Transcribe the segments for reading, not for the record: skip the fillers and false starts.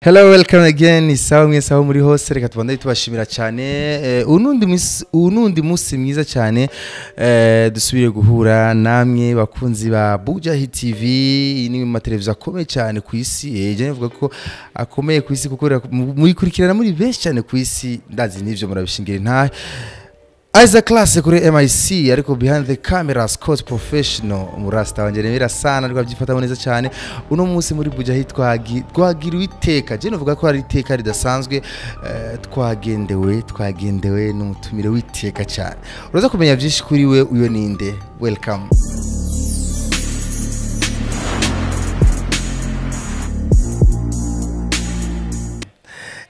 Hello, welcome again. Ni sawa mwese aho muri hose, reka tubandanye tubashimira cyane. Unundi musi mwiza cyane, dusubire guhura namwe bakunzi ba Buja Hit TV. Iyi ni mu mateleviziyo akomeye cyane ku isi. Je nivuga ko akomeye ku isi kuko muyikurikirana muri benshi cyane ku isi, ndazi nivyo murabishingira nta Isaac Class kuri MIC, ariko behind the camera Scott Professional, umurasta wanje nemera sana, ariko abyifata neza cyane. Uno munsi muri Buja Hit twagiriwe iteka, je novuga ko ari iteka ridasanzwe, twagendewe n'umutumire w'iteka cyane. Uraza kumenya byinshi kuri we, uyo ninde? Welcome.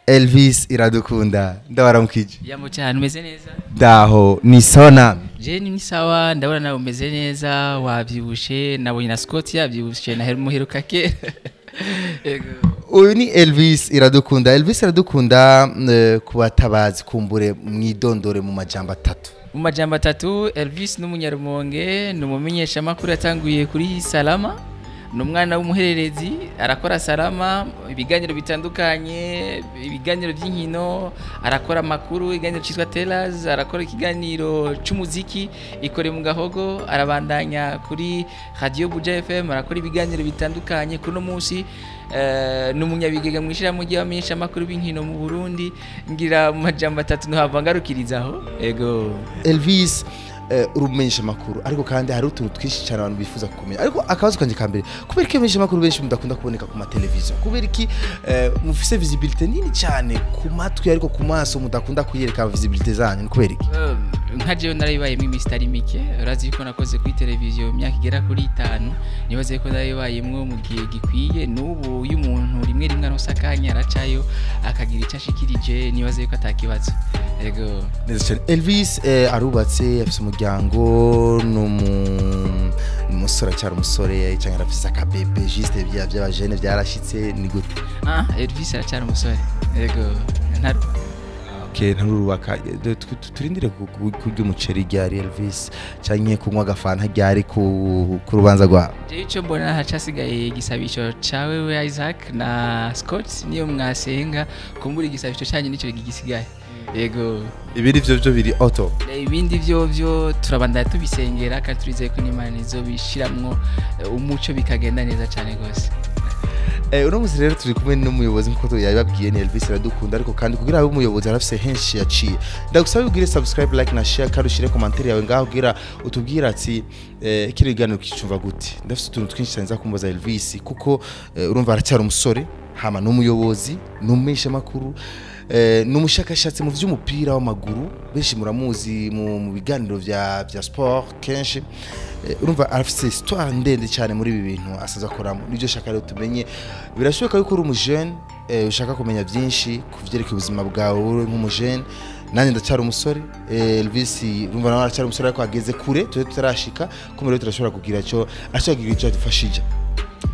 Elvis Iradukunda, ndabaramukije. Yambo cyane, umeze neza? Ndaho, ni sawa namwe? Je ni sawa, ndabona nawe umeze neza, wabyibushe, nabonye na Scott yabyibushe na Muheruka ke. Yego. Uyu ni Elvis Iradukunda. Elvis Iradukunda, kubatabazi kumbure mwidondore mu majambo atatu. Mu majambo atatu, Elvis n'umunyarumonge, ni umumenyeshamakuru yatanguye kuri Salama. Ni umwana w'umuhererezi, arakora Salama, ibiganiro bitandukanye, ibiganiro by'inkino, arakora amakuru, ikiganiro cyitwa Telas, arakora ikiganiro c'umuziki ikore mu gahogo, arabandanya kuri Radio Buja FM, arakora ibiganiro bitandukanye. Kuno munsi ni umunyabigega mw'ishirahamwe ry'abamenyeshamakuru b'inkino mu Burundi. Ngira mu majambo atatu ntuhava ngarukirizaho. Ego. Elvis, urumenyesha makuru, ariko kandi hari utuntu twinshi cyane abantu bifuza kumenya. Ariko akabazo kanje ka mbere, kubera iki abamenyesha makuru benshi mudakunda kuboneka ku mateleviziyo? Kubera iki mufise visibilité nini cyane ku matwi ariko ku maso mudakunda kuyereka visibilité zanyu? Ni kubera iki? Nka jewe narabibayemwo iminsi itari mike, urazi yuko nakoze kuri televiziyo imyaka igera kuri 5, nibaze ko narabibayemwo mu gihe gikwiye. N'ubu iyo umuntu rimwe rimwe aronse akanya aracayo akagira icyo ashikirije, nibaze yuko atakibazo. Ego. Neza cyane. Elvis arubatse, afise umuryango, n'umusore, acyari umusore cyangwa arafise akabebe juste bya by'abajene byarashitse, ni gute? Elvis aracyari umusore. Ego, ntaru. Okay, ntarurubaka. Turindire kurya umuceri ryari Elvis, canke kunywa agafanta ryari ku rubanza rwawe? Jewe ico mbona hacasigaye igisabisho cawe we Isaac na Scott, niyo mwasenga kumbura igisabisho canyu nico gisigaye. Yego. Ibindi vyo biri auto. Ibindi vyo turabandanya tubisengera kandi turizeye ko n'Imana izobishiramwo umuco bikagenda neza cyane gose. Uno munsi rero turi kumwe n'umuyobozi nkuko yabibabwiye, ni Elvis Iradukunda, ariko kandi kugira abe umuyobozi arafise henshi yaciye. Ndagusaba ubwire subscribe, like na share, kandi ushire commentaire yawe ngaho kugira utubwire ati kiri kiganiro kicumva gute. Ndafise utuntu twinshi cyane nza kumbaza Elvis, kuko urumva aracyari umusore, hama n'umuyobozi, n'umumenyesha makuru, n'umushakashatsi mu vy'umupira w'amaguru, benshi muramuzi mu biganiro vya sport kenshi. Urumva arafise histoire ndende cyane muri ibi bintu asanzwe akoramo. Nibyo shaka rero tumenye. Birashoboka yuko uri umujene, ushaka kumenya byinshi kuvyerekeye ubuzima bwawe uri nk'umujene. Nanjye ndacyari umusore, Elvis urumva nawe aracyari umusore ariko ageze kure, tube tutarashika, kumbe rero turashobora kugira ico ashaka kugira ico adufashije.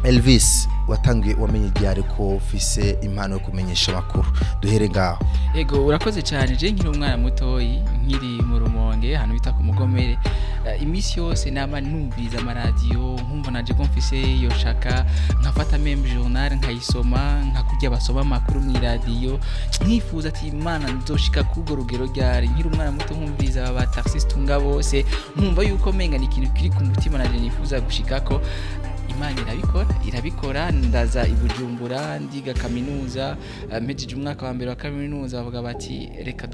Elvis, watangiye wamenye igihe ko ufise impano yo kumenyesha amakuru, duhere ngaho. Ego, urakoze cyane. Je nkiri umwana mutoyi, nkiri mu Rumonge ahantu bita ku Mugomere, iminsi yose nama numviriza amaradiyo, nkumva naje ko mfise iyo shaka, nkafata même journal nkayisoma, nkakurya basoma amakuru mu iradiyo, nkifuza ati Imana nzoshika kugo rugero ryari. Nkiri umwana muto nkumviriza aba taxiste tunga bose, nkumva yuko menga ni ikintu kiri ku mutima naje nifuza gushikako. Imana irabikora. Ndaza i Bujumbura ndiga kaminuza, mpejeje umwaka wa mbere wa kaminuza bavuga bati reka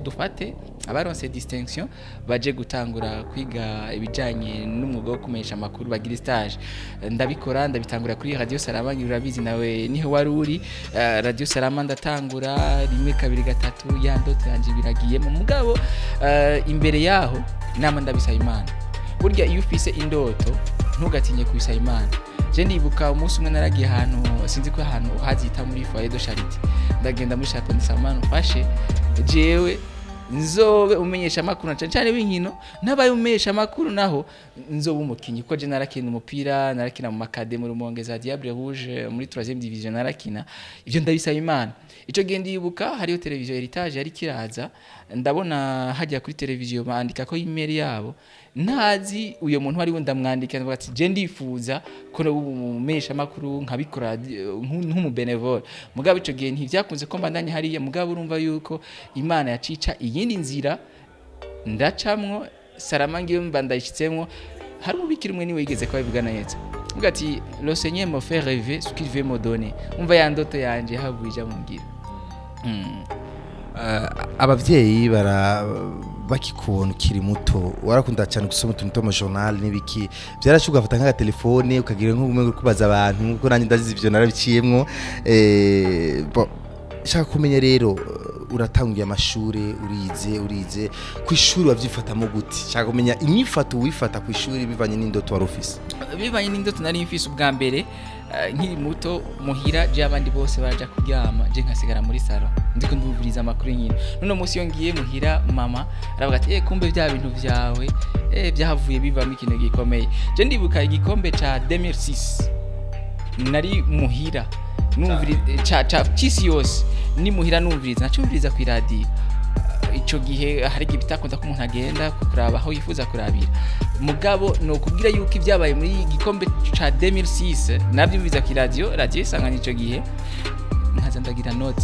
dufate abaronse distinction baje gutangura kwiga ibijanye n'umwuga wo kumenyesha amakuru, bagira stage. Ndabikora, ndabitangura kuri Radio Salama, urabizi nawe niho wari uri. Radio Salama ndatangura 1 2 3, ya ndoto yanje biragiyemo. Mugabo imbere yaho nama ndabisaba Imana. Burya iyo ufise indoto ntugatinye kubisaba Imana. Je ndibuka umunsi umwe naragiye ahantu, sinzi ko ahantu hazita muri foyer de charité, ndagenda muri chapelle ndasaba Imana umfashe jewe Nzobe umenyesha amakuru na cane cane w'inkino, nabaye umenyesha amakuru naho nzobe umukinyi, kuko je narakina umupira, narakina mu makade mu Rumonge za Diable Rouge muri 3e division narakina. Ivyo ndabisaba Imana. Ico gihe ndibuka hariyo televiziyo Heritage yari kiraza, ndabona hajya kuri televiziyo bandika ko email yabo, ntazi uyo muntu ari we, ndamwandika ndavuga ati je ndifuza ko no umumenyesha amakuru nkabikora nk'umu bénévole. Mugabo ico gihe ntivyakunze ko mbandanye hariya. Mugabo urumva yuko Imana yacica iyindi nzira, ndacamwo Sarama ngiyo mba ndayishitsemwo. Hari umubikira umwe niwe yigeze ko abivuga neza, avuga ati: "Le Seigneur me fait rêver ce qu'il veut me donner." Umva ya ndoto yanje havuye ija mu ngiro. Abavyeyi bara bakikubona ukiri muto warakunda cyane gusoma utuntu tw'ama journal n'ibiki, byarashuka ugafata nk'agatelefone ukagira nk'umwe uri kubaza abantu, kuko nanjye ndazizi ivyo narabiciyemwo. Bon, shaka kumenya rero, uratanguye amashuri, urize ku ishuri wavyifatamo gute? Shaka kumenya inyifato wifata ku ishuri bivanye n'indoto wari ufise. Bivanye n'indoto nari mfise ubwa mbere, nkiri muto muhira je abandi bose baraja kuryama, je nkasigara muri salon ndiko ndumviriza amakuru nyine. None munsi iyo ngiye muhira, mama aravuga ati: "Kumbe bya bintu vyawe byahavuye bivamo ikintu gikomeye." Je ndibuka igikombe ca 2006 nari muhira numviriza ca cisi yose, ni muhira numviriza, nacumviriza ku iradiyo. Ico gihe hari igihe bitakunda ko umuntu agenda kuraba aho yifuza kurabira, mugabo ni ukubwira yuko ibyabaye muri igikombe ca 2006 navyumviza ku iradiyo, radiyo Isanganya. Ico gihe nkaza ndagira note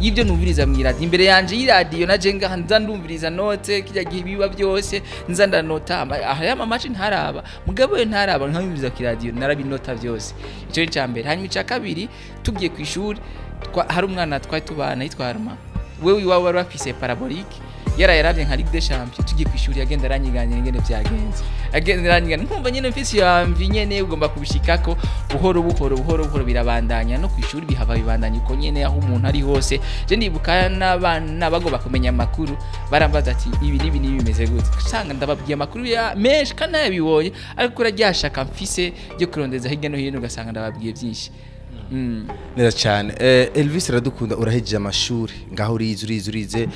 y'ibyo numviriza mu iradiyo imbere yanje y'iradiyo, naje ngaha nza ndumviriza note kirya gihe biba byose nza ndanota. Hariyo ama match ntaraba, mugabo yo ntaraba nkabimviriza ku iradiyo, narabinota byose. Ico ni ica mbere. Hanyuma ica kabiri, tugiye ku ishuri, hari umwana twari tubana yitwa Arma, wewe iwawe wari wafise parabolique, yarayaravye nka Ligue des Champions. Tugiye ku ishuri yagenda aranyiganira ingene vyagenze, agenda aranyigana, nkumva nyene mfise iyo envie nyene ugomba kubishikako buhoro buhoro buhoro buhoro, birabandanya no ku ishuri bihava bibandanya uko nyene. Aho umuntu ari hose, je ndibuka n'abana bagomba kumenya amakuru barambaza ati: "Ibi n'ibi n'ibi bimeze gute?" Usanga ndababwiye amakuru ya menshi kandi nayabibonye, ariko kuri ryashaka mfise ryo kurondeza hirya no hino, ugasanga ndababwiye byinshi. Neza cyane. Elvis Iradukunda, urahejeje amashuri ngaho, urize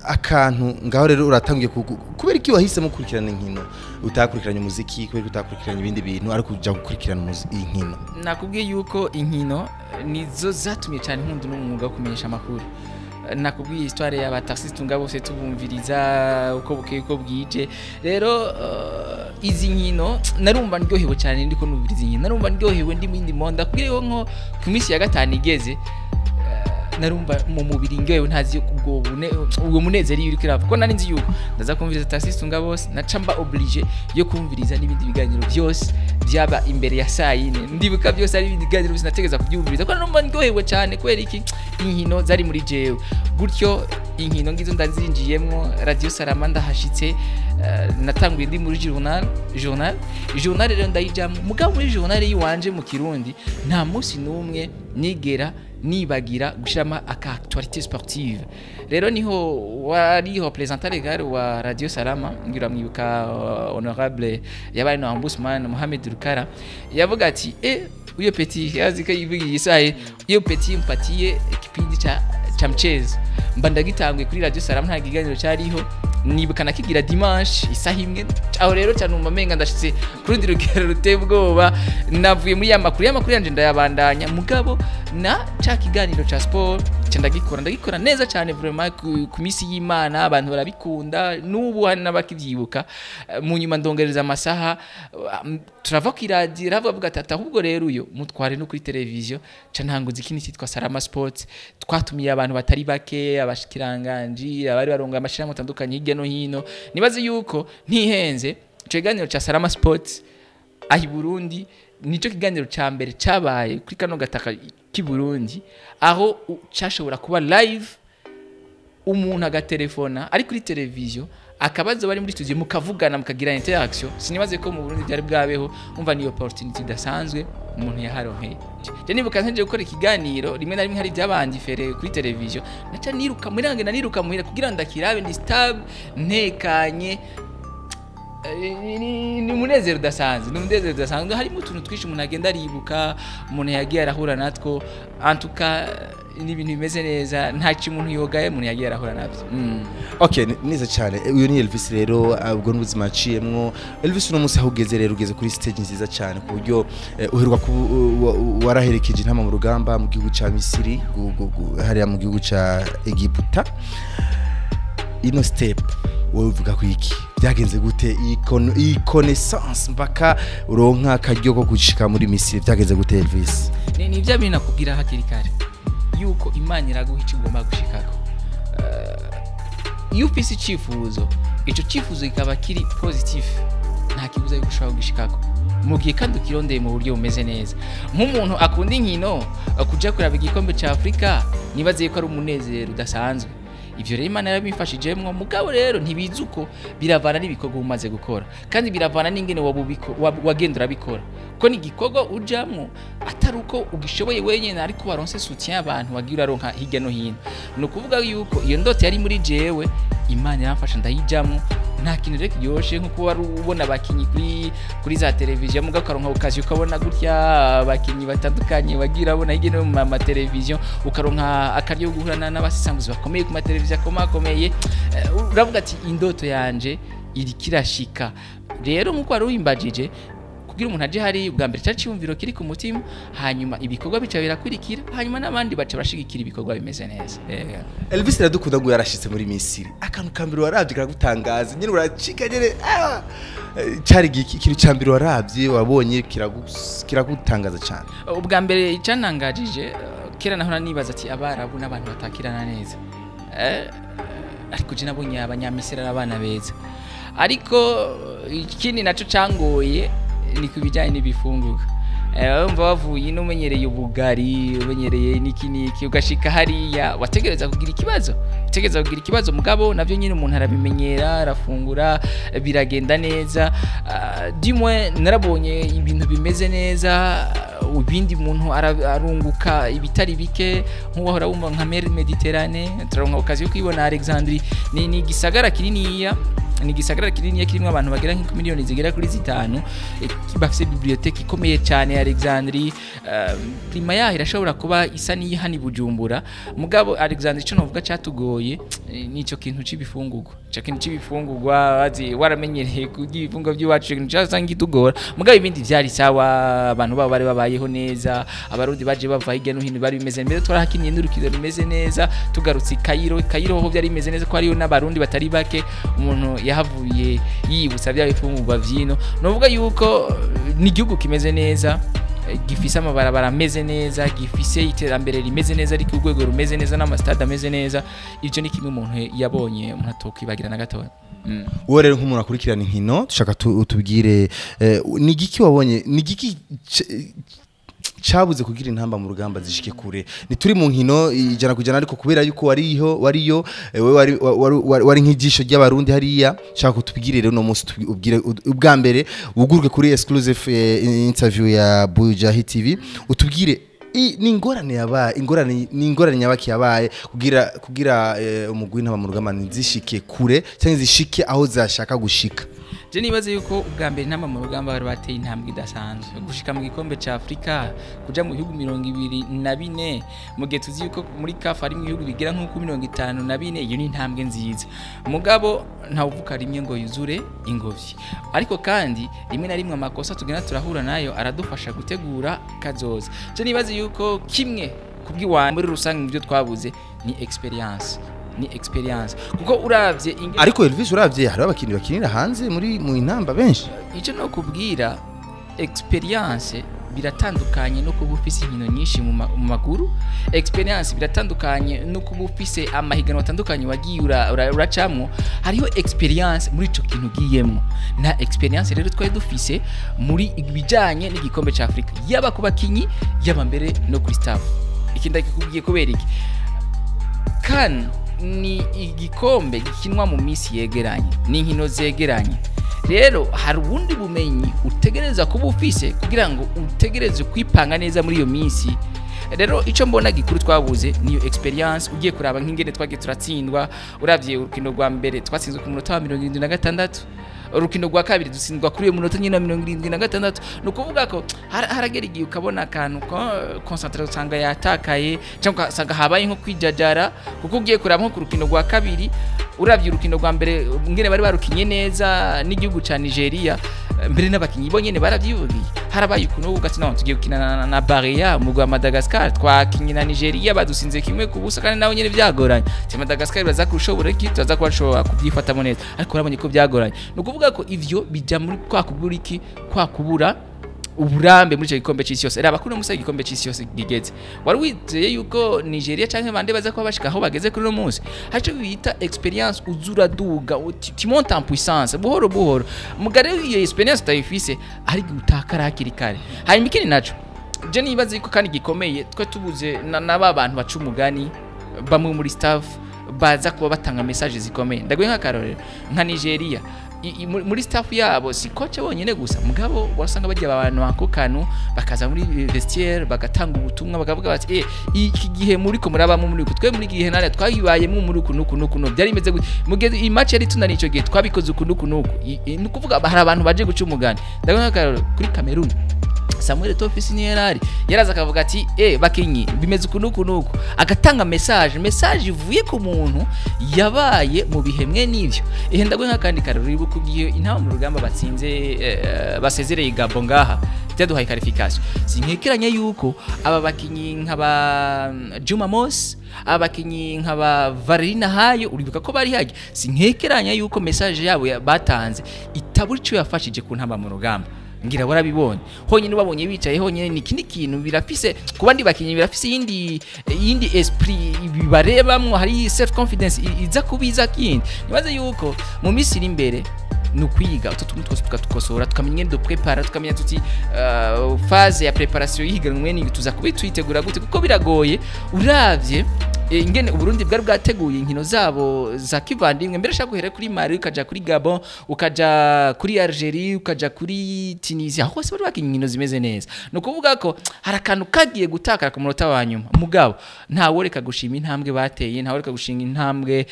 akantu ngaho rero uratangiye kubera iki wahisemo gukurikirana inkino utakurikiranye umuziki? Kubera iki utakurikiranye ibindi bintu ariko uja gukurikirana inkino? Nakubwiye yuko inkino nizo zatumye cyane nkunda n'umwuga wo kumenyesha amakuru. Nakubwiye histoire y'aba taxistes tunga bose tubumviriza uko bukeye uko bwije. Rero izi nkino narumva ndyohewe cyane, ndiko numviriza inkino narumva ndyohewe, ndi mu yindi monde. Ndakubwiye nko ku minsi ya gatanu igeze, narumva mu mubiri ndyohewe, ntazi ubwo munezero iyo uriko irava, kuko nari nzi yuko ndaza kumviriza taxistes tunga bose, naca mba obligé yo kumviriza n'ibindi biganiro byose byaba imbere ya saa yine. Ndibuka byose ari ibindi biganiro byose nategeza kubyumviriza, kuko numva ndyohewe cyane. Kubera iki? Inkino zari muri jewe gutyo. Inkino ngizo ndazinjiyemwo, Radio Sarama ndahashitse, natanguye ndi muri journal. Rero ndayijamwo, mugabo muri journal yiwanje mu Kirundi nta munsi n'umwe nigera nibagira gushiramo aka actualité sportive. Rero niho wari représentant légal wa Radio Salama, ngira mwibuka, honorable yabaye no ombudsman Mohamed Rukara, yavuga ati: "Huyo petit yazi ko yivugiye isahe, iyo petit mpatie kipindi cha mchezo." Mba ndagitanguye kuri Radio Salama, nta kiganiro cyariho. Nibuka nakigira dimanche isaha imwe. Aho rero cyane numva menga ndashitse ku rundi rugero ruteye ubwoba. Navuye muri ya makuru, ya makuru yanje ndayabandanya, mugabo na ca kiganiro ca sport ca ndagikora neza cyane vraiment ku misi y'Imana, abantu barabikunda, n'ubu hari n'abakivyibuka. Mu nyuma ndongereza amasaha, turava ku iradiyo, ravuga ati: "Ahubwo rero uyo mutware no kuri televiziyo." Ca ntanguza ikindi cyitwa Sarama Sports. Twatumiye abantu batari bake, abashikiranganji, abari barongoye amashirahamwe atandukanye hirya no hino. Nibaze yuko ntihenze, ico kiganiro ca Sarama Sports aho i Burundi nico kiganiro ca mbere cabaye kuri kano gataka k'i Burundi, aho cashobora kuba live, umuntu agatelefona ari kuri televiziyo, akabazo bari muri studio mukavugana, mukagira interaction. Sinibaze ko mu Burundi byari bwabeho. Umva ni opportunity idasanzwe umuntu yaharonkeye. Je nibuka nteje gukora ikiganiro, rimwe na rimwe hari ibyabandi fere kuri televiziyo, naca niruka murange, naniruka muhira kugira ndakirabe ndi stable, ntekanye. Ni umunezero udasanzwe, ni umunezero udasanzwe. Harimo utuntu twinshi umuntu agenda aribuka, umuntu yagiye arahura natwo. Antuka ni ibintu bimeze neza, nta kintu umuntu yogaye umuntu yagiye arahura nabyo. Okay, neza cyane. Uyu ni Elvis rero, ubwo n'ubuzima aciyemwo. Elvis, uno munsi aho ugeze rero, ugeze kuri stage nziza cyane, ku buryo uheruka waraherekeje Intamba mu Rugamba mu gihugu ca Misiri, hariya mu gihugu ca Egiputa. Ino step wowe uvuga ku iki? Byagenze gute iyi connaissance mpaka uronka akaryo ko gushika muri Misiri? Byagenze gute, Elvis? Ni bya bintu nakubwira hakiri kare yuko Imana iraguha icyo ugomba gushikako. Iyo ufise icyifuzo, icyo cyifuzo kikaba kiri positif, nta kibuza yuko ushobora kugishikako mu gihe kandi ukirondeye mu buryo bumeze neza. Nk'umuntu akunda inkino, kuja kuraba igikombe cya Afurika nibaze yuko ari umunezero udasanzwe. Ivyo rero Imana yarabimfashijemwo. Mugabo rero ntibizi uko biravana n'ibikorwa umaze gukora, kandi biravana n'ingene wagenda urabikora, ko ni igikorwa ujamwo atari uko ugishoboye wenyine, ariko waronse soutien y'abantu wagiye uraronka hirya no hino. Ni ukuvuga yuko iyo ndoto yari muri jewe, Imana iramfasha ndayijamwo. Nta kintu rero kiryoshe nko kuba wari ubona abakinyi kuri za televiziyo, muga ukaronka occasion ukabona gutya abakinyi batandukanye wagiye urabona hirya no hino mu mateleviziyo, ukaronka akaryo ko guhura n'abasesanguzi bakomeye ku mateleviziyo akomakomeye. Uravuga ati indoto yanje iriko irashika. Rero nk'uko wari ubimbajije, kugira umuntu aje hari, ubwa mbere cya cyumviro kiri ku mutima, hanyuma ibikorwa bica birakurikira, hanyuma n'abandi baca bashigikira ibikorwa bimeze neza. Elvis Iradukunda ngo yarashitse muri Misiri, akantu ka mbere waravye karagutangaza nyine, uracika nyine, cari ikintu ca mbere waravye, wabonye kiragutangaza cyane? Ubwa mbere icyanangajije, kera nahora nibaza ati Abarabu n'abantu batakirana neza, ariko je nabonye Abanyamisiri ari abana beza. Ariko ikindi naco cangoye ni ku bijyanye n'ibifungurwa. Urumva wavuye ino umenyereye ubugari, umenyereye n'iki n'iki, ugashika hariya wategereza kugira ikibazo, utegereza kugira ikibazo. Mugabo navyo nyine umuntu arabimenyera, arafungura, biragenda neza. Du moins narabonye ibintu bimeze neza. Ibindi umuntu arunguka ibitari bike, nk'uwahora wumva nka Mer Méditerranée, turaronka occasion yo kwibona. Alexandrie ni igisagara kininiya, ni igisagara kininiya kirimo abantu bagera nko miliyoni zigera kuri 5, bafise bibliothèque ikomeye cyane ya Alexandrie. Climat yaho irashobora kuba isa n'iyihani Bujumbura. Mugabo Alexandrie, ico novuga catugoye, nico kintu c'ibifungurwa, ico kintu c'ibifungurwa wazi waramenyereye kurya ibifungurwa by'iwacu, ikintu casanga kitugora. Mugabo ibindi vyari sawa, abantu babo bari babayeho neza, Abarundi baje bava hirya no hino bari bimeze neza, twarahakiniye n'urukino rumeze neza. Tugarutse i Cairo, Cairo ho byari bimeze neza ko hariyo n'Abarundi batari bake. Umuntu yahavuye yibutsa bya bifungurwa vyino. Novuga yuko ni igihugu kimeze neza, gifise amabarabara ameze neza, gifise iterambere rimeze neza, ariko urwego rumeze neza n'amastade ameze neza. Ivyo ni kimwe umuntu yabonye umuntu atokwibagira na gatoya. Wowe rero nk'umuntu akurikirana inkino, dushaka utubwire, ni igiki wabonye, ni igiki cabuze kugira Intamba mu Rugamba zishike kure? Ni turi mu nkino 100%, ariko kubera yuko wariho, wariyo, wewe wari nk'ijisho ry'Abarundi hariya, shaka utubwire rero no munsi, ubwire ubwa mbere uguruke kuri exclusive interview ya Buja Hit TV, utubwire ni ingorane yabaye, ingorane ni ingorane nyabaki yabaye kugira umugwi Intamba mu Rugamba ntizishike kure cyangwa zishike aho zashaka gushika? Je nibaze yuko ubwa mbere Intamba mu Rugamba bari bateye intambwe idasanzwe gushika mu gikombe ca Afurika, kuja mu bihugu 24, mu gihe tuzi yuko muri CAF hari mu bihugu bigera nko ku 54. Iyo ni intambwe nziza. Mugabo ntawuvuka rimwe ngo yuzure ingobyi. Ariko kandi rimwe na rimwe amakosa tugenda turahura nayo aradufasha gutegura kazoza. Je nibaze yuko kimwe kubw'iwanjye muri rusange mu byo twabuze ni experience, ni experience, kuko uravye Ariko Elvis, uravye hariho abakinnyi bakinira hanze muri mu Intamba benshi. Icyo no kubwira, experience biratandukanye no kuba ufise inkino nyinshi mu maguru. Experience biratandukanye no kuba ufise amahiganwa atandukanye wagiye uracamwo. Hariho experience muri ico kintu ugiyemwo. Nta experience rero twari dufise muri ibijanye n'igikombe ca Afurika, yaba ku bakinyi, yaba mbere no kuri staff. Iki ndakikubwiye kubera iki? CAN ni igikombe gikinwa mu minsi yegeranye, ni inkino zegeranye. Rero hari ubundi bumenyi utegereza kuba ufise kugira ngo utegereze kwipanga neza muri iyo minsi. Rero icyo mbona gikuru twabuze niyo experience. Ugiye kuraba nk'ingene twagiye turatsindwa, uravye urukino rwa mbere twatsinzwe ku munota wa 76. Urukino rwa kabiri dutsindwa kuri uyo munota nyine wa 76. Ni ukuvuga ko haragera igihe ukabona akantu ko concentration usanga yatakaye, cyangwa ugasanga habaye nko kwijajara, kuko ugiye kuraba nko ku rukino rwa kabiri, uravye urukino rwa mbere ngene bari barukinye neza n'igihugu ca Nigeria, mbere n'abakinyi bo nyene baravyivugiye, harabaye ukuntu ugatsi no tugiye gukina na Baria mu rwa Madagascar, twakinye na Nigeria badusinze 1-0, kandi naho nyene vyagoranye. Ti Madagascar baza kushobora iki, tuza kubashobora kubyifatamo neza, ariko urabonye ko byagoranye. Ni ukuvuga ko ivyo bija muri kwa kubura iki, kwa kubura uburambe muri ico gikombe c'isi yose. Raba kuri musa igikombe c'isi yose gigeze, wari wizeye yuko Nigeria canke bande baza kuba bashika aho bageze kuri uno munsi? Haco bita expérience, uzura duga, tu montes en puissance buhoro buhoro. Mugare iyo expérience utayifise ari gutakara hakiri kare. Hanyuma ikindi naco je nibaze yuko kandi gikomeye, twe tubuze na ba bantu baca umugani, bamwe muri staff baza kuba batanga message zikomeye. Ndaguye nk'akarorero nka Nigeria, muri staff yabo si coach bonyene gusa, mugabo wasanga bajya abantu ako kanu bakaza muri vestiaire bagatanga ubutumwa, bakavuga bati iki gihe muri ko murabamo muri uku, twe muri gihe nare twayibayemo muri uku nuku nuku nuku, byari bimeze gute mu gihe iyi match yari tunaniye ico gihe, twabikoze uku nuku nuku. Ni ukuvuga hari abantu baje guca umugani. Ndaguye nk'akarorero kuri Cameroon, Samuel Eto'o Fils niyo yarari, yaraza akavuga ati bakinyi bimeze uku nuku nuku, agatanga message ivuye ku muntu yabaye mu bihe mwe n'ivyo. Ndaguye nk'akandi karorero, uribuka igihe intama mu rugamba batsinze, basezereye Gabon ngaha, byaduhaye qualification. Sinkekeranya yuko aba bakinyi nk'aba Juma Mos, aba bakinyi nk'aba Valerina Hayo, uribuka ko bari haje, sinkekeranya yuko message yabo batanze itabura ico yafashije ku ntamba mu rugamba. Ngira warabibonye honyine, ubabonye bicaye honyine ni ikindi kintu birafise ku bandi bakinyi, birafise yindi esprit bibarebamwo, hari self confidence iza kubiza. Kindi nibaze yuko mu minsi iri imbere ni ukwiga utu tuntu twose, tukatukosora, tukamenya ingene duprepara, tukamenya tuti phase ya préparation y'ihiganwa ni tuza kubitwitegura gute, kuko biragoye uravye ingene Uburundi bwari bwateguye inkino zabo za kivandimwe mbere. Ushaka guhera kuri Mali, ukaja kuri Gabon, ukaja kuri Algeria, ukaja kuri Tunisia, hose bari bakinye inkino zimeze neza. Ni ukuvuga ko hari akantu kagiye gutakara ku munota wa nyuma, mugabo ntaworeka gushima intambwe bateye, ntaworeka gushinga intambwe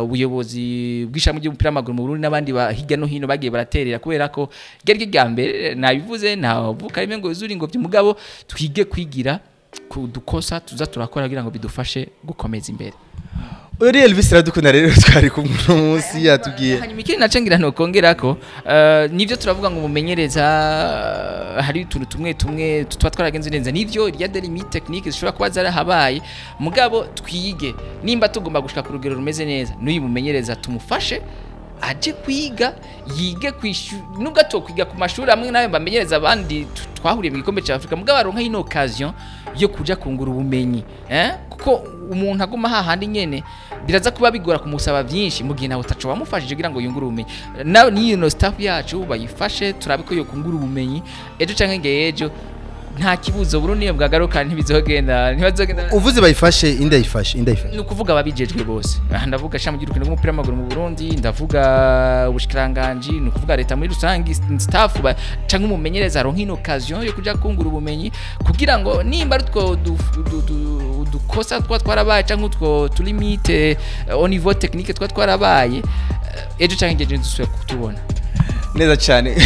ubuyobozi bw'ishami ry'umupira w'amaguru mu Burundi n'abandi ba hirya no hino bagiye baraterera, kubera ko ryari rya mbere nabivuze, ntavuka rimwe ngo yuzure ingobyi. Mugabo twige kwigira ku dukosa tuza turakora kugira ngo bidufashe gukomeza imbere. Uri Elvis Iradukunda rero twari kumwe uno munsi, yatubwiye. Hanyuma ikindi naco ngira nokongerako, nivyo turavuga ngo umumenyereza, hari utuntu tumwe tumwe tuba twaragenze neza, nivyo il y a des limites techniques zishobora kuba zarahabaye, mugabo twige nimba tugomba gushika ku rugero rumeze neza, n'uyu mumenyereza tumufashe aje kwiga, yige kwishu, nubwo atokwiga ku mashuri amwe nayo bamenyereza abandi twahuriye mu gikombe cya Afrika, mugabo aronka ino occasion yo kuja kungura ubumenyi, kuko umuntu aguma hahandi nyene biraza kuba bigora kumusaba byinshi mu gihe nawe utaco wamufashije kugira ngo yungure ubumenyi. Nawe niyo staff yacu bayifashe, turabe ko yo kungura ubumenyi ejo canke nge ejo, nta kibuzo Burundi niyo bwagaruka ntibizogenda, ntibazogenda. Uvuze bayifashe, inde ayifashe, inde ayifashe? Ni ukuvuga ababijejwe bose. Aha ndavuga ishami ry'urukino rw'umupira w'amaguru mu Burundi, ndavuga ubushikiranganji, ni ukuvuga leta muri rusange, staff canke umumenyereza aronka ino occasion yo kuja kungura ubumenyi, kugira ngo nimba ari utwo dukosa twa twarabaye canke utwo tulimite au niveau technique twa twarabaye, ejo canke ngeje dusubira kutubona. Neza cyane,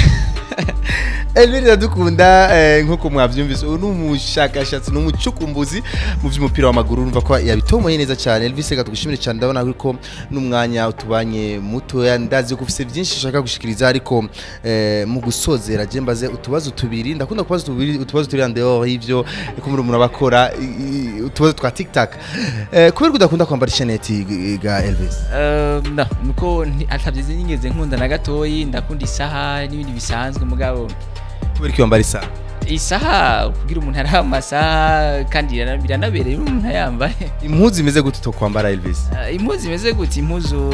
Elvis Iradukunda. Nkuko mwavyumvise, uyu ni umushakashatsi, ni umucukumbuzi mu by'umupira w'amaguru, urumva ko yabitomoye neza cyane. Elvis, reka tugushimire cyane. Ndabona ko n'umwanya utubanye mutoya, ndazi ko ufise byinshi ushaka gushikiriza, ariko mu gusozera je mbaze utubazo tubiri. Ndakunda kubaza tubiri, utubazo turi en dehors y'ivyo ko muri umuntu abakora, utubazo twa TikTok. Kubera ko udakunda kwambara chaînette ga Elvis? No, nuko atavyo nigeze nkunda na gatoyi. Ndakunda isaha n'ibindi bisanzwe, mugabo Kubera ko wambara isaha? Isaha kugira umuntu ari amasaha, kandi biranabereye iyo umuntu ayambaye. Impuzu imeze gute utokwambara, Elvis? Impuzu imeze gute? Impuzu,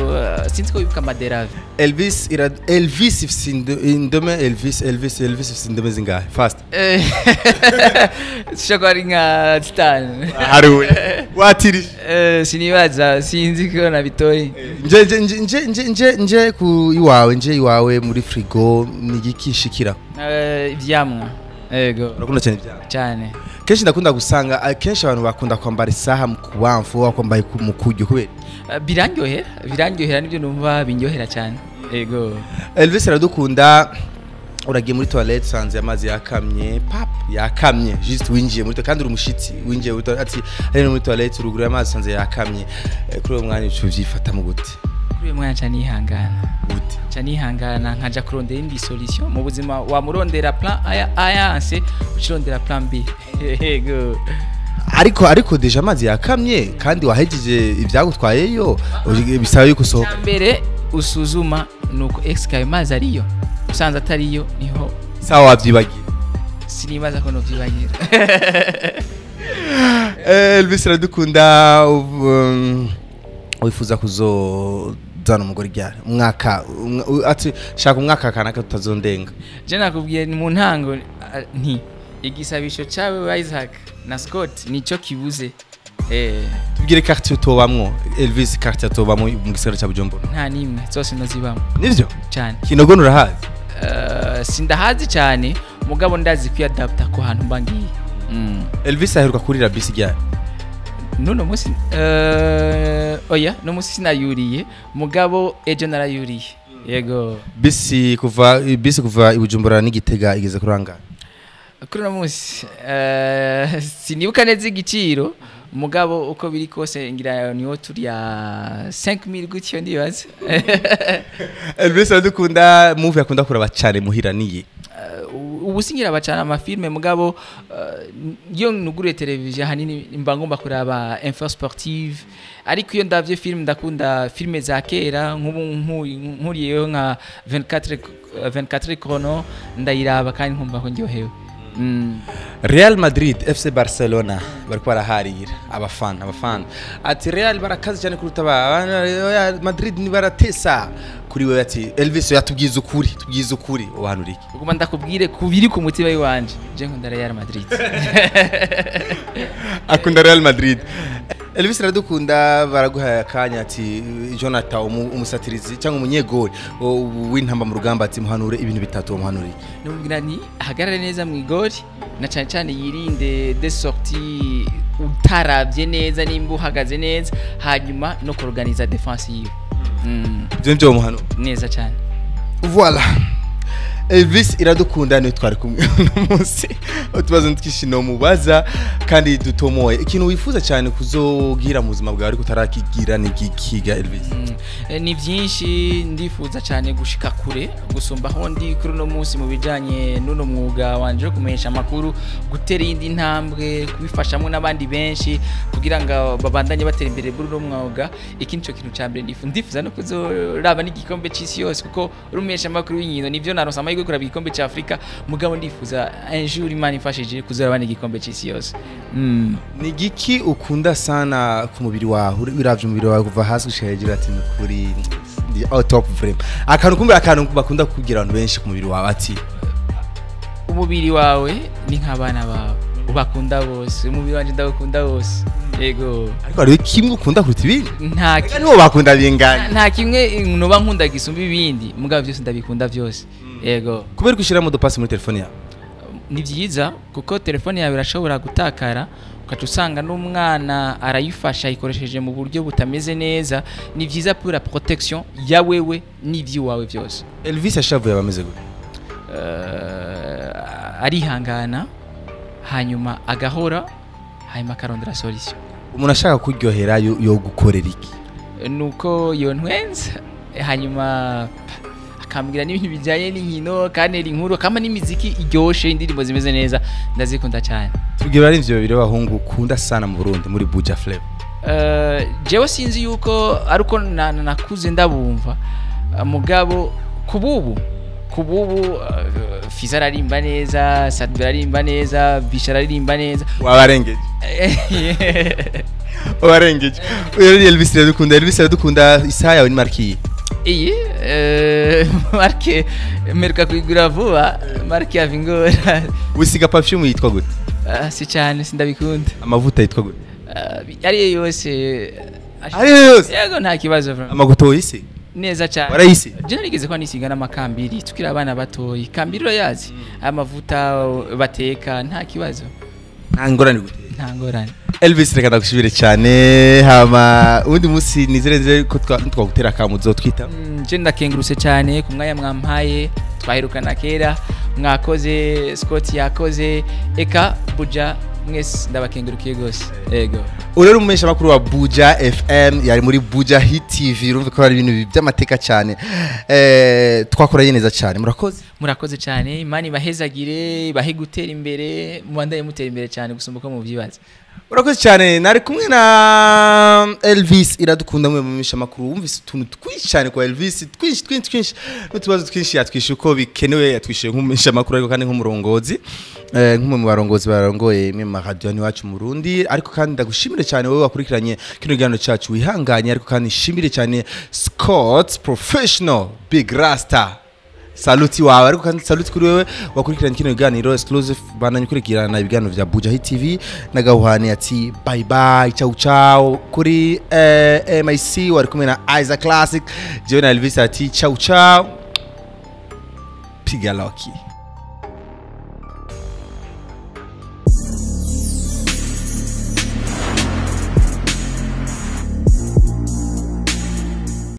sinzi ko wibuka amaderave. Elvis ira Elvis ifise indome, Elvis, Elvis, Elvis ifise indome zingahe? Fast. Zishobora kuba ari nka 5. Haruwe watirije. Sinibaza, sinzi ko nabitoye. Nje nje nje nje nje nje nje ku iwawe, nje iwawe muri frigo ni igiki nshikira? Ivyamwa, ego. Urakunda cyane ivyamwa? Cyane. Kenshi ndakunda gusanga, kenshi abantu bakunda kwambara isaha mu kubamfu, wakwambaye mu kuryo, kubera Birandyohera, birandyohera, nibyo numva binyohera cyane. Ego. Elvis Iradukunda, uragiye muri toilette, usanze amazi yakamye, pap, yakamye. Juste winjiye muri, kandi uri umushitsi, winjiye muri toilette, ati ari muri toilette uruguru amazi usanze yakamye. Kuri uwo mwanya ucu vyifata mu gute? Kuri uyu mwanya cyane nihangana. Gute? Nca nihangana, nkaja kurondera indi solution. Mu buzima wamurondera plan A, ayanse ucirondera plan B. Yego. Ariko déjà amazi yakamye kandi wahejeje ivyagutwayeyo, bisaba yuko usohoka. Mbere usuzuma nuko ex ayo mazi ariyo, usanze atariyo niho. Sawa, wavyibagiye? Sinibaza ko novyibagira. Elvis Iradukunda, wifuza kuzozana umugore ryari? Umwaka ati shaka umwaka kanaka tutazondenga. Je nakubwiye ni mu ntango, nti igisabisho cyawe Isaac na Scott nico kibuze. Tubwire quartier utobamwo, Elvis, quartier utobamwo mu gisagara ca Bujumbura. Nta nimwe, zose ndazibamo. Nivyo? Cyane. Kinogo urahazi? Sindahazi cyane, mugabo ndazi kwiyadapta ko hantu mba ngiye. Elvis aheruka kurira bisi ryari? Nuno musi, oya, no musi sinayuriye, mugabo ejo narayuriye, yego. Bisi kuva i Bujumbura n'Igitega igeze kuri angahe? Kuri uno musi sinibuka neza igiciro, mugabo uko biri kose ngira niwo turi ya 5000 gutyo, ndibaza. Elvis Iradukunda, movie akunda kuraba cyane muhira niye? Ubu singira bacana amafilme, mugabo iyo nuguriye televiziyo ahanini mba ngomba kuraba info sportive. Ariko iyo ndavye film, ndakunda filme za kera, nk'ubu nkuriyeho nka 24 chrono, ndayiraba kandi nkumva ko ndyohewe. Real Madrid, FC Barcelona bariko baraharira abafana ati Real barakaze cyane kuruta oya, Madrid ni baratesa. Kuri wewe, ati Elvis yatubwiza ukuri, tubwiza ukuri, uhanura iki? Uguma ndakubwire kubiri ku mutima w'iwanje, je nkunda Real Madrid. Akunda Real Madrid. Elvis Iradukunda, baraguhaye akanya ati Jonathan umusatirizi cyangwa umunyegori w'intamba mu rugamba, ati muhanure ibintu bitatu, muhanure iki? Namubwira nti ahagarare neza mu igori, na cyane cyane yirinde des sorties utaravye neza nimba uhagaze neza, hanyuma no kuorganiza défense yiwe. Ivyo nivyo muhanura? Neza cyane. Voilà. Elvis Iradukunda niwe twari kumwe uno munsi. Utubazo twinshi mubaza kandi dutomoye. Ikintu wifuza cyane kuzogira mu buzima bwawe ariko utarakigira ni ikiga, Elvis? Ni byinshi. Ndifuza cyane gushika kure gusumba aho ndi kuri uno munsi mu bijanye n'uno mwuga wanje wo kumenyesha amakuru, gutera iyindi ntambwe, kubifashamo n'abandi benshi kugira ngo babandanye batera imbere muri uno mwuga. Iki nico kintu ca mbere ndifuza no kuzoraba n'igikombe c'isi yose, kuko urumenyesha amakuru w'inkino nivyo naronse amahirwe yo kuraba igikombe ca Afrika, mugabo ndifuza un jour, Imana imfashije, kuzoraba n'igikombe c'isi yose. Ni igiki ukunda sana ku mubiri wawe? Uravye umubiri wawe kuva hasi gushika hejuru, ati ni kuri ndi au top vraiment. Akantu kumbura, akantu bakunda kubwira abantu benshi ku mubiri wawe ati? Umubiri wawe ni nk'abana bawe, ubakunda bose. Umubiri wanje ndawukunda wose, yego. Ariko hariho kimwe ukunda kuruta ibindi? Nta Eka, nibo bakunda bingana. Nta kimwe noba nkunda gisumba ibindi, mugabo byose ndabikunda byose, yego. Kubera ko ushyira mot de passe muri telefone yawe? Ni byiza, kuko telefone yawe irashobora gutakara, ugaca usanga n'umwana arayifasha, ayikoresheje mu buryo butameze neza. Ni byiza pour la protection ya wewe n'iby'iwawe byose. Elvis ashavuye aba ameze gute? Arihangana, hanyuma agahora, hanyuma akarondera solution. Umuntu ashaka kuryohera yo gukorera iki? Nuko yontwenza, hanyuma akambwira n'ibintu bijyanye n'inkino, kantera inkuru, akama n'imiziki iryoshe, indirimbo zimeze neza, ndazikunda cyane. Tubwira ari ivyo babiri b'abahungu ukunda sana mu Burundi muri Buja Flavor. Jewe sinzi yuko ariko nakuze ndabumva. Mugabo kububu Fiza ararimba neza, Sadbi ararimba neza, Bisha ararimba neza. Wabarengeje, wabarengeje. Uyu ni Elvis Iradukunda. Elvis Iradukunda, isaha yawe ni marque? Iyi marque mperuka kuyigura vuba, marque ya Vingora. Wisiga perfume yitwa gute? Si cyane, sindabikunda. Amavuta yitwa gute? Ariyo yose. Ariyo yose? Yego, nta kibazo vraiment. Amaguto wisiga? Neza cyane. Warayisiga? Je narigeze ko nisiga n'amakambiri tukiri abana batoyi. Kambiri urayazi, amavuta bateka, nta kibazo. Nta ngorane gutera? Nta ngorane. Elvis, reka ndagushimire cyane. Hama ubundi munsi nizere nze ko twagutera akamu uzotwita. Je ndakengurutse cyane ku mwanya mwampaye. Twaherukana kera. Mwakoze, Scott yakoze, eka Buja mwese ndabakengurukiye gose, ego. Urero umumenyesha makuru wa Buja FM yari muri Buja Hit TV. Urumva ko ari ibintu by'amateka cyane. Twakoranye neza cyane, murakoze. Murakoze cyane. Imana ibahezagire, ibahe gutera imbere, mubandanye mutera imbere cyane gusumba uko mubyibaza. Urakoze cyane. Nari kumwe na Elvis Iradukunda, mwe mumenyesha makuru. Wumvise utuntu twinshi cyane kwa Elvis, twinshi twinshi twinshi, n'utubazo twinshi yatwishe uko bikenewe. Yatwishe nk'umumenyesha makuru, ariko kandi nk'umurongozi, nk'umwe mu barongozi barongoye imwe mu maradiyo hano iwacu mu Burundi. Ariko kandi ndagushimire cyane wowe wakurikiranye kino kiganiro cyacu wihanganye. Ariko kandi nshimire cyane Scott Professional Big Rasta, saluti wawe. Ariko kandi saluti kuri wewe wakurikiranye kino kiganiro exclusive. Bandanye ukurikirana ibiganiro vya Buja Hit TV na Gahuhani ati bye bye, ciao ciao. Kuri MIC wari kumwe na Isaac Classic, jewe na Elvis ati ciao ciao, piga loki.